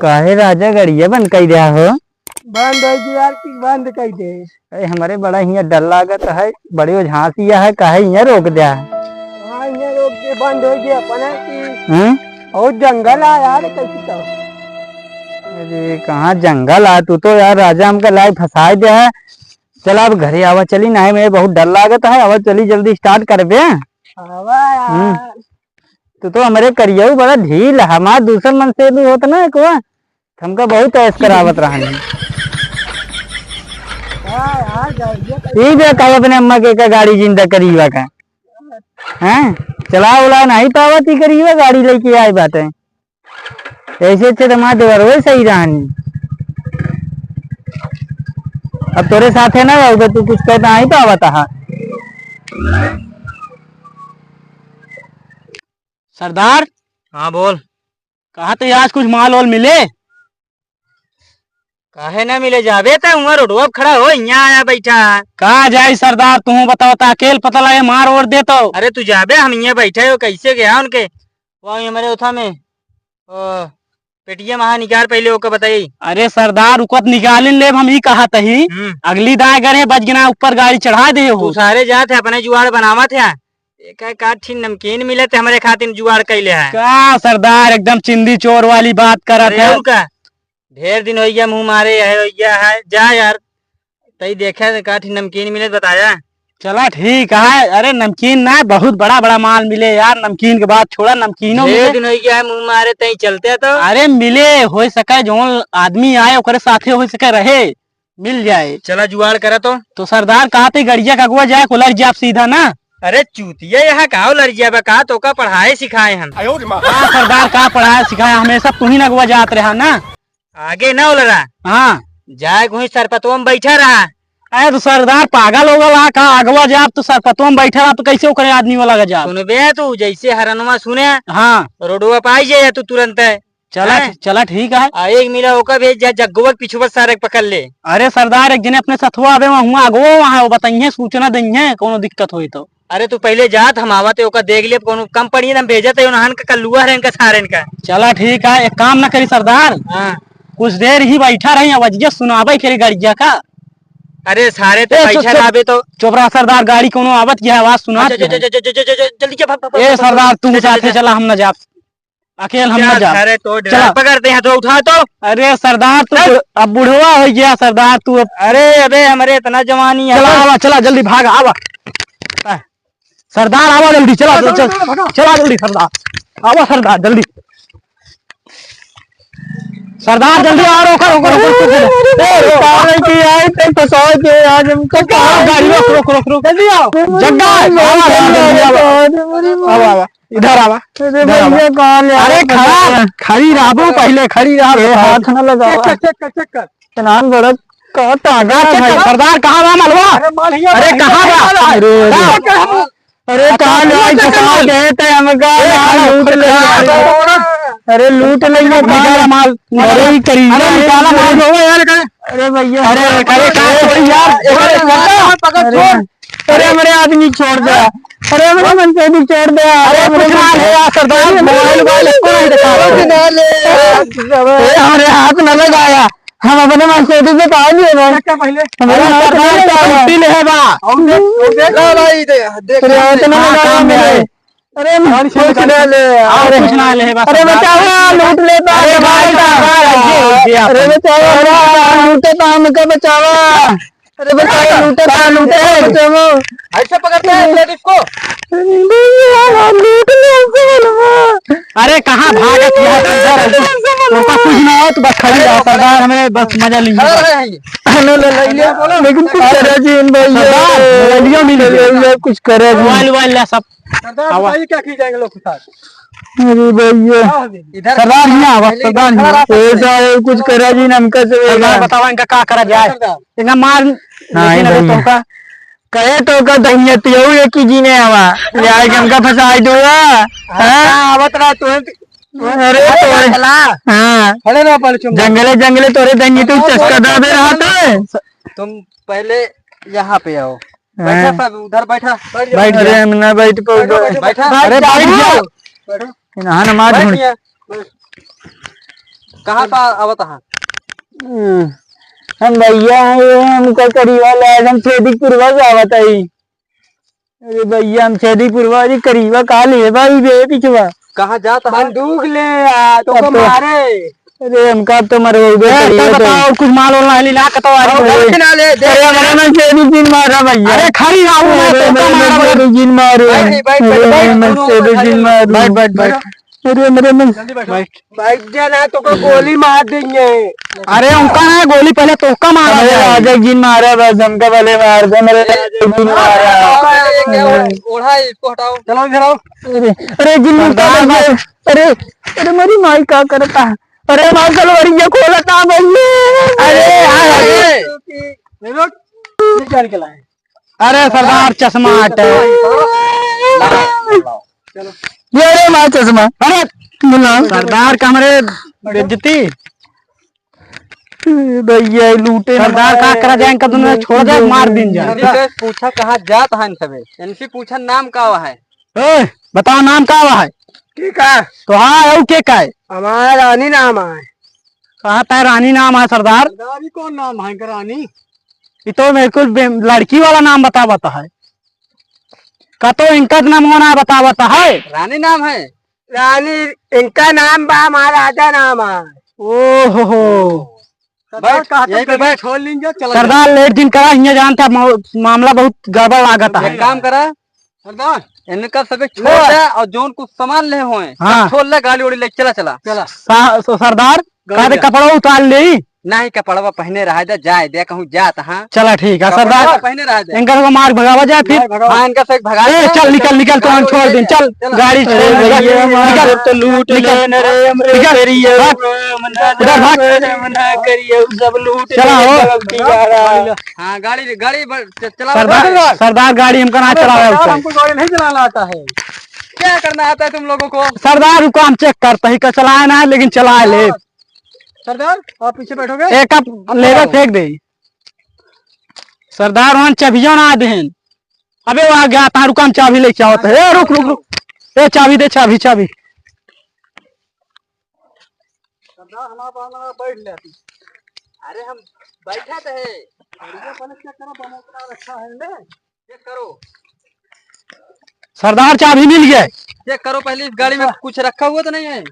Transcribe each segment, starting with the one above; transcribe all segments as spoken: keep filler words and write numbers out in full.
काहे राजा, गड़िया बंद कइ द्या हो? बंद होइ गया यार, कि बंद कइ दे। अरे, हमरे बड़ा हियाँ डर लागत है, बड़े झांसी है, काहे हियाँ रोक द्या है? हाँ, हियाँ रोक दे, बंद होइ गया अपना कि हैं? और जंगल आ यार, कैसी तो। अरे, कहाँ जंगल आ? तू तो यार राजा हमका लाइक फंसाए द्या है। चला अब घरे आवा चली, नाहीं मैं बहुत डर लागत है। आवा चली, जल्दी start करबे। आवा यार। हम्म। तू तो हमरे करियऊ बड़ा ढील है, हमार दूसर मनसेधू होत ना एक बार, हमका बहुत ऐश करावत रहन। हाँ यार, जाइए। ई बे कहे अपने अम्मा के का गाड़ी जिंदा करीबा का। हैं? चला उला नाहीं पावत ही करीबा, गाड़ी लइके आए बाटे। ऐसे अच्छे तो मार देवर, वही सही रहनी। अब तोरे साथे ना रहूबे, तू कुछ कहता ही तो आवता हा। सरदार। हाँ, बोल। कहा तो आज कुछ माल ओल मिले? काहे ना मिले? जाबे त हुआं रोडवा पे खड़ा हो, हियां आया बैठा। कहाँ जाई सरदार, तू बताओ त अकेल पता लगे मार ओर दे तो। अरे तू जाबे, हम हियां बैठे हो, कैसे गया उनके? वही हमरे उठा में, ओ, पेटिया महा निकाल पहिले, ओका बताई। अरे सरदार, ओका त निकालिन लेब, हम ई कहत ही। हम्म। अगली दाएं गए बच गिना, ऊपर गाड़ी चढ़ा दे हो। तू सारे जात है, अपने जुगाड़ बनावत है। एक है का ठिन नमकीन मिले ते हमरे खातिर जुगाड़ कैले है। का सरदार, एकदम चिंदी चोर वाली बात करत अरे है। और का? ढेर दिन होइ गया मुँह मारे, यह होइ गया है। जा यार, तई देखे का ठिन नमकीन मिले बताया। चला ठीक है। अरे नमकीन ना, बहुत बड़ा बड़ा माल मिले यार, नमकीन के बात छोड़ा, नमकीनो ढेर मिले। दिन होइ गया है मुँह मारे, तई चलते तो। अरे मिले, होइ सके जौन आदमी आए ओकरे साथे होइ सके रहे, मिल जाए। चला जुगाड़ करा तो। तो सरदार कहा थे गड़िया का अगुआ जाए को लड़ जाब सीधा ना। अरे चूतिया, यहाँ का लड़ जाबा का, तो का पढ़ाए सिखाए हम। हाँ सरदार, का पढ़ाए सिखाए, हमेशा तू ही ना अगुआ जात रहा ना। आगे ना उलरा। हाँ। जाए वहीं सरपतवा में बैठा रहा। अरे तो सरदार पागल हो गला का? अगवा जाब तो सरपतवा में बैठा रहा तो कैसे ओकरे आदमी वाला का जाब? सुनबे तू, जैसे हरनवा सुने, हाँ। रोडवा पे आई जाए तू तुरंत है। चला, हैं? चला ठीक है। आ एक मिला ओका भेज जा, जग्गुआ के पिछुआ सारे के पकड़ ले। अरे सरदार, एक जने अपने सथवा आवे, वहाँ हुआ अगवा वहाँ, वो बताइए, सूचना दइहे, कोनो दिक्कत होई तो। अरे तू पहिले जात, हम आवत है, ओका देख ले, कोनो कम पड़ी, हम भेजत है, उन्हन का कल्लुआ है, इनका सारे इनका। चला ठीक है, एक काम ना करी सरदार, हाँ। कुछ देर ही बैठा रही, आवाजिया सुनाबे के गड़िया का। अरे सारे तो ए, चुप, बैठा चुप। रहबे तो। चुप रहा सरदार, गाड़ी कोनो आवत की आवाज सुनात अच्छा, है। अच्छा, अच्छा, अच्छा, अच्छा, अच्छा, जल्दी जा, भाग, भाग, ए भाग, भाग, सरदार, भाग। तू जा, जा, साथे जा। चला, हम ना जाब। अकेल हम ना जाब। अरे तो चला। पकड़ते हैं तो उठा तो। अरे सरदार तू चल। बु-, अब बुढ़वा हो गया सरदार तू अब। अरे अबे हमरे इतना जवानी है। चला आवा, चला जल्दी भाग आवा। सरदार आवा जल्दी, चला, चला, चला, चला, चला, चला जल्दी सरदार। आवा सरदार जल्दी। सरदार जल्दी आ, रोका, रोका, रोका, रोका, रोका। ए, सारे की आई तो फंसा के आज हमको। रोक गाड़ी, रोक, रोक, रोक, रोक। जल्दी आओ। जग्गा, आवा, आवा, जल्दी आवा। आवा, आवा। इधर आवा, अरे इधर आवा। भैया, कहाँ ले आए अरे खड़ा, खड़ी रहबो पहिले, खड़ी रहबो। ए, हाथ न लगावा। चेक कर, चेक कर, चेक कर। इतना बड़ा का टांगा है भाई। सरदार, कहाँ बा मलवा? अरे माल हिया अरे बा, कहाँ हिया बा? बा। अरे, अरे, अरे कहाँ ले आई, कहाँ गए थे हमका? ए, माल लूट ले। अरे लूट ले, ये कहाँ ले माल? अरे, अरे, करी अरे, निकाला माल, हो यार, अरे भैया। अरे, अरे, कहाँ छोड़ी यार? अरे, अरे, अरे, अरे, हमरे आदमी छोड़ दे। अरे, हमरे मनसेधू छोड़ दे। अरे, हमरे कुछ ना ले यार, सरदार, मोबाइल वोबाइल एको नहीं दिखा रहे। कुछ ना ले यार। ए, हमरे हाथ न लगाया। हम अपने मनसेधू से कहा लिए भाई। क्या पहले? हमरे अरे, हाथ न सरदार, लगाया। कुर्सी ले है बा। और देख, और देख। ला भाई, दे, देख, हमरे हाथ न लगाया काम में हमरे। है। अरे, कुछ ना ले यार। अरे, कुछ ना ले बा, अरे, सरदार। बचावा, लूट लेता है अरे, भाई, भाई, सरदार, ये, ये आप अरे, बचावा, लूटे तो हमका बचावा। अरे बचाओ, लूटे, लूटे, बचाओ। ऐसे पकड़ते हैं लेडीज को। अरे भैया, लूट ले हमसे बोलवा। अरे कहाँ भागत है तू? इधर है। तुमका कुछ ना हो, तू बस खड़ी रहो, सरदार, हमें बस मजा लीजिए। खड़ा रहे हैं ये। अरे ले, ले, ले, लेकिन कुछ करे जी इन भाई, सरदार, मोबाइलियो मिल गया। ले, ले, कुछ करे जी। मोबाइल, मोबाइल ले सब। सरदार, आवा। बताइए क्या की जाएंगे लोग के साथ? अरे भैया। क्या हो गया? इधर सरदार हियाँ आवा, पहले सरदार हियाँ आवा। खड़ा रहा। ऐसा है, कुछ करा जी ना हमका से सरदार भैया। बतावा इनका का करा जाए। सरदार। इनका मार नहीं लेकिन अगर भैया। तोहका कहे तोहका दहियतियो एक ही जीने आवा। ले आए के हमका फंसाई दो। हाँ? हाँ, आवत रहा तू। अरे अरे तोरे। चला। हाँ। खड़े रहो पहले चुप। जंगले जंगले तोरे दहियतियो हाँ, चस्का बोल, दाबे बोल, रहत है। तुम पहले यहाँ पे आओ। बैठा हाँ। सब उधर बैठा, बैठ जाओ। बैठ अरे जा। हम ना बैठ पाऊंगा। बैठो, बैठो। बैठा। अरे बैठ बैठ जा। जाओ। बैठो। इन्हां ना मार बैठ ढूंढ। गया। बैठ। कहाँ से आवत है? हम्म, हम भैया हैं, ये हमका करीबा ले, हम छेदीपुरवा से आवत है। अरे भैया, हम छेदीपुरवा, अरे करीबा कहाँ ले भाई बे पिछवा? कहाँ जात है? बंदूक ले आ, तोको अब तो मारे। अरे हमका तो मर गई बे, ए, करीबा तो तो। बताओ, कुछ माल वाल ना ली ना, कतो आ रही अरे, है। ना ले, दे। अरे हमरे में छेदी जिन मारा भैया। अरे खड़ी रहो ना, अरे तोको हमरे में मारा छेदी जिन मारे। बैठ, बैठ, बैठ, अरे बैठ, हमरे में दोनों छेदी बैठ, जिन मारे। बैठ, बैठ, बैठ। अरे हमरे में जल्दी बैठो। बैठ। बैठ जा ना, तोको गोली मार देंगे। अरे उनका ना गोली, पहले तोका मारा हमरे जाए। राजा जिन मारा, बस हमका पहले मार दे, हमरे राजा जिन मारा। ओढ़ा है, इसको हटाओ। चलो इधर आओ। अरे, अरे जिन सरदार मारा, बस। अरे, अरे मेरी माई का करता है? अरे माई तलवारिया खोलता भैया। अरे, अरे, अरे। ये क्या निकला है? अरे सरदार चश्मा हटे। चलो। ये रे मार चश्मा। अरे बुला। सरदार का हमरे बेइज्जती। भैया लूटे सरदार का करा जाए, इनका दुनिया छोड़ दे, मार दिन जाए। इनसे पूछा कहाँ जात है इन सबे। इनसे पूछा नाम का है? ए, बताओ नाम का है? ठीक है। तो हाँ, और के का है? हमारा रानी नाम है। कहा तै रानी नाम है सरदार? सरदार, ये कौन नाम है इनका रानी? ये तो बिल्कुल बे-, लड़की वाला नाम बतावत है। का तो इनका नाम होना बतावत है। रानी नाम है। रानी इनका नाम बा, हमारा राजा नाम है। ओहो हो। सरदार, बैठ, कहा यहीं पे तक बैठ। छोड़ लीजिए, चला सरदार, जाए। लेट जिन करा, हियाँ जानता मा-, मामला बहुत गड़बड़ लागत है। एक काम करा, सरदार, इनका सभी छोड़ दे और जौन कुछ सामान ले होए, सब हाँ। छोड़ ले, गाड़ी उड़ी ले चला, चला। चला। सा-, सो सरदार, गाड़ी का दे जा। कपड़ा उतार ले। नहीं, कपड़वा पहने रहा दे, जाए दे, कहूँ जात, हाँ। चला ठीक है, कपड़वा सरदार। पहने रहा दे। इनका को मार भगावा जाए फिर। मार भगावा। हाँ, इनका से भगा ए, दे। चल, निकल, निकल, तो हम छोड़ दिन, चल, चल, गाड़ी छोड़, चल, निकल, निकल, निकल, तो लूट निकल, ले न रे, हमरे निकल, करिए, हाँ। उधर भाग। मना करिए, सब लूट चला ले, हो। सब की जा रहा। हाँ, गाड़ी, गाड़ी बढ़-, च-, चलाओ। सरदार, सरदार। सरदार, गाड़ी हमका ना अरे चलावे सरदार, उसे। हमको गाड़ी नहीं चलाना आता है। क्या करना आता है तुम लोगों को? सरदार, रुको, हम चेक करते ही, का चलाए ना है, लेकिन चलाए ले। सरदार, आप पीछे बैठोगे? एक आप लेवे फेंक दे। सरदार, वहाँ चाबियो ना देन। अबे, वो आ गया, तारू काम चाबी लेके आवत है। ए, रुक, रुक, रुक। ए, चाबी दे, चाबी, चाबी। सरदार, हमारा, हमारा बैठ ले तू। अरे, हम बैठा तो है। गाड़िया पहले चेक करो, बम उतना रखा है ने? चेक करो। सरदार, चाबी मिल गया। चेक करो पहले, इस गाड़ी में कुछ रखा हुआ तो नहीं है?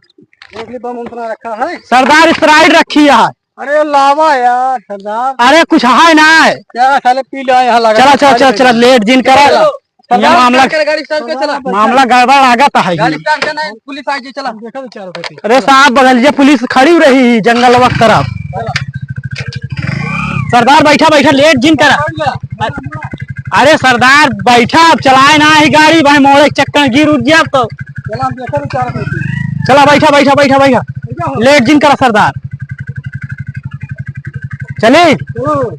देख ले, बम उतना रखा है। सरदार, Sprite रखी है। अरे, लावा यार, सरदार। अरे, कुछ है ना है। क्या साले पी लो यहाँ लगा चला, चला, चला, चला, लेट जिन करा। चलो। ये सरदार, मामला, start कर, गाड़ी start कर, चला। मामला गड़बड़ लागत है गाड़ी ये। Start करना है, पुलिस आ गई, चला। देखो तो चारों पट्टी। अरे साहब, बगलिया पुलिस खड़ी रही, जंगल वक्त तरफ। सरदार, बैठा, बैठा, लेट जिन करा। अरे सरदार, बैठा, अब चलाए ना ही गाड़ी, भाई, मोड़े के चक्कर गिर उठ गया अब तो। चला, हम देखो तो चारों पट्टी। चला, बैठा, बैठा, बैठा, बैठा। बैठा हो। लेट जिन करा सरदार। चली? चलो।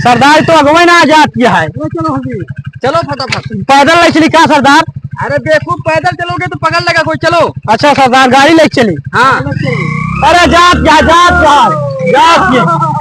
सरदार तो अगवे ना जात किया है। चलो, चलो, हम भी। चलो फटाफट। पैदल ले चली का सरदार? अरे बेवकूफ, पैदल चलोगे तो पकड़ लेगा कोई, चलो। अच्छा सरदार, गाड़ी ले चली। हाँ। चलो, चलो। अरे जात क्या, जात क्या, जात क्या।